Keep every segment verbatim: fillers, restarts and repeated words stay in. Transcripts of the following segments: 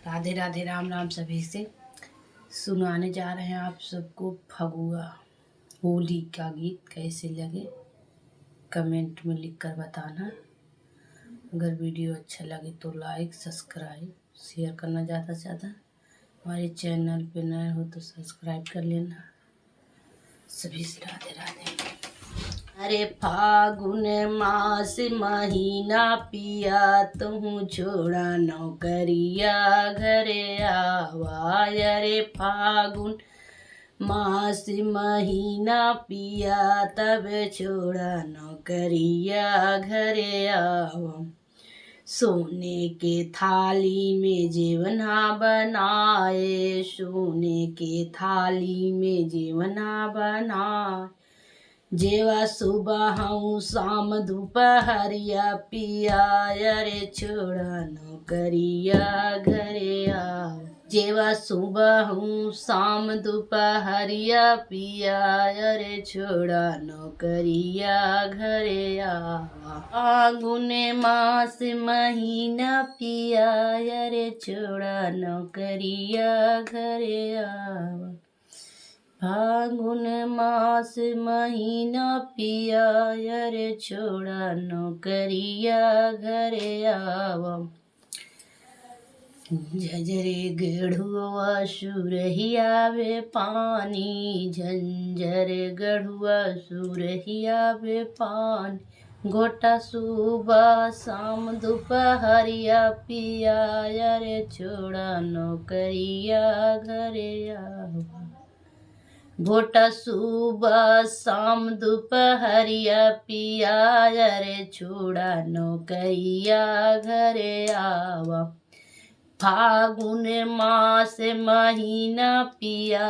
राधे राधे, राम राम सभी से। सुनाने जा रहे हैं आप सबको फगुआ होली का गीत। कैसे लगे कमेंट में लिख कर बताना। अगर वीडियो अच्छा लगे तो लाइक, सब्सक्राइब, शेयर करना ज़्यादा से ज़्यादा। हमारे चैनल पे नए हो तो सब्सक्राइब कर लेना। सभी से राधे राधे। अरे फागुन मास महीना पिया, तू छोड़ा नौकरिया घरे आवा। अरे फागुन मास महीना पिया, तब छोड़ा नौकरिया घरे आवा। सोने के थाली में जेवना बनाए, सोने के थाली में जेवना बनाए। जेवा सुबह हूँ शाम दुपहरिया पिया, अरे छोड़ा नौकरिया घरे आवा। जेवा सुबह हूँ शाम दुपहरिया पिया, अरे छोड़ा नौकरिया घरे आवा। फागुन मास महीना पिया, अरे छोड़ा नौकरिया घरे आवा। फागुन मास महीना पिया, अरे छोड़ा नौकरिया घरे आवा। झंझरे गढ़ुआ सुरहिया बे पानी, झंझरे गढ़ुआ सुरहिया बे पानी। घोटा सुबह शाम दुपहरिया पिया, अरे छोड़ा नौकरिया घरे आवा। घोटा सुबह शाम दुपहरिया पिया, अरे छोड़ा नौकरिया घरे आवा। फागुन मास महीना पिया,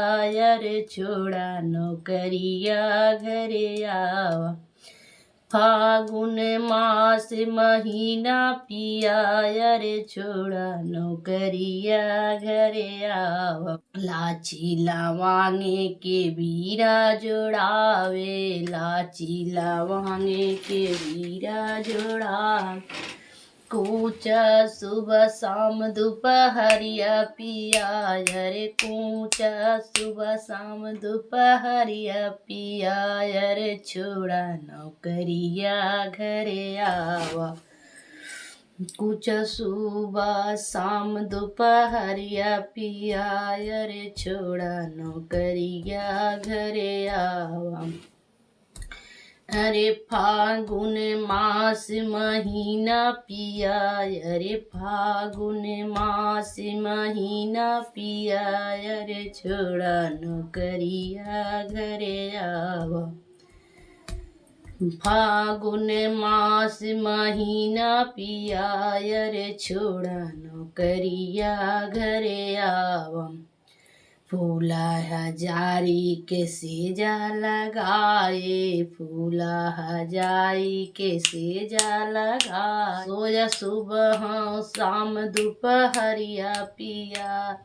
अरे छोड़ा नौकरिया घरे आवा। फागुन मास महीना पिया, अरे छोड़ा नौकरिया घरे आवा। लाची लवांगे के बीरा जोड़ावे, लाची लवांगे के बीरा जोड़ावे। कूचा सुबह शाम दुपहरिया पिया, अरे कूचा सुबह शाम दुपहरिया पिया, अरे छोड़ा नौकरिया घरे आवा। कूचा सुबह शाम दुपहरिया पिया, अरे छोड़ा नौकरिया घरे आवा। अरे फागुन मास महीना पिया, अरे फागुन मास महीना पिया, अरे छोड़ा नौकरिया घरे आवा। फागुन मास महीना पिया, अरे छोड़ा नौकरिया घरे आवा। फूला हजारी के सेजा लगाए, फूला हजारी के सेजा लगाए। सोया सुबह शाम दुपहरिया पिया,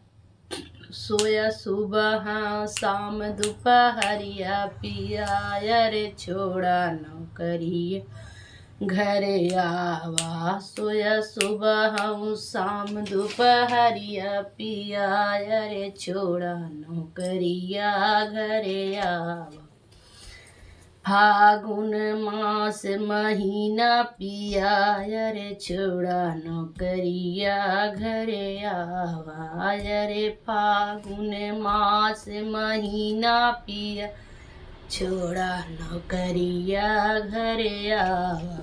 सोया सुबह शाम दुपहरिया पिया, अरे छोड़ा नौकरिया घरे आवा। सोया सुबह हूँ शाम दुपहरिया पिया, अरे छोड़ा नौकरिया घरे आवा। फागुन मास महीना पिया, अरे छोड़ा नौकरिया घरे आवा। अरे फागुन मास महीना पिया, छोड़ा नौकरिया घरे आवा।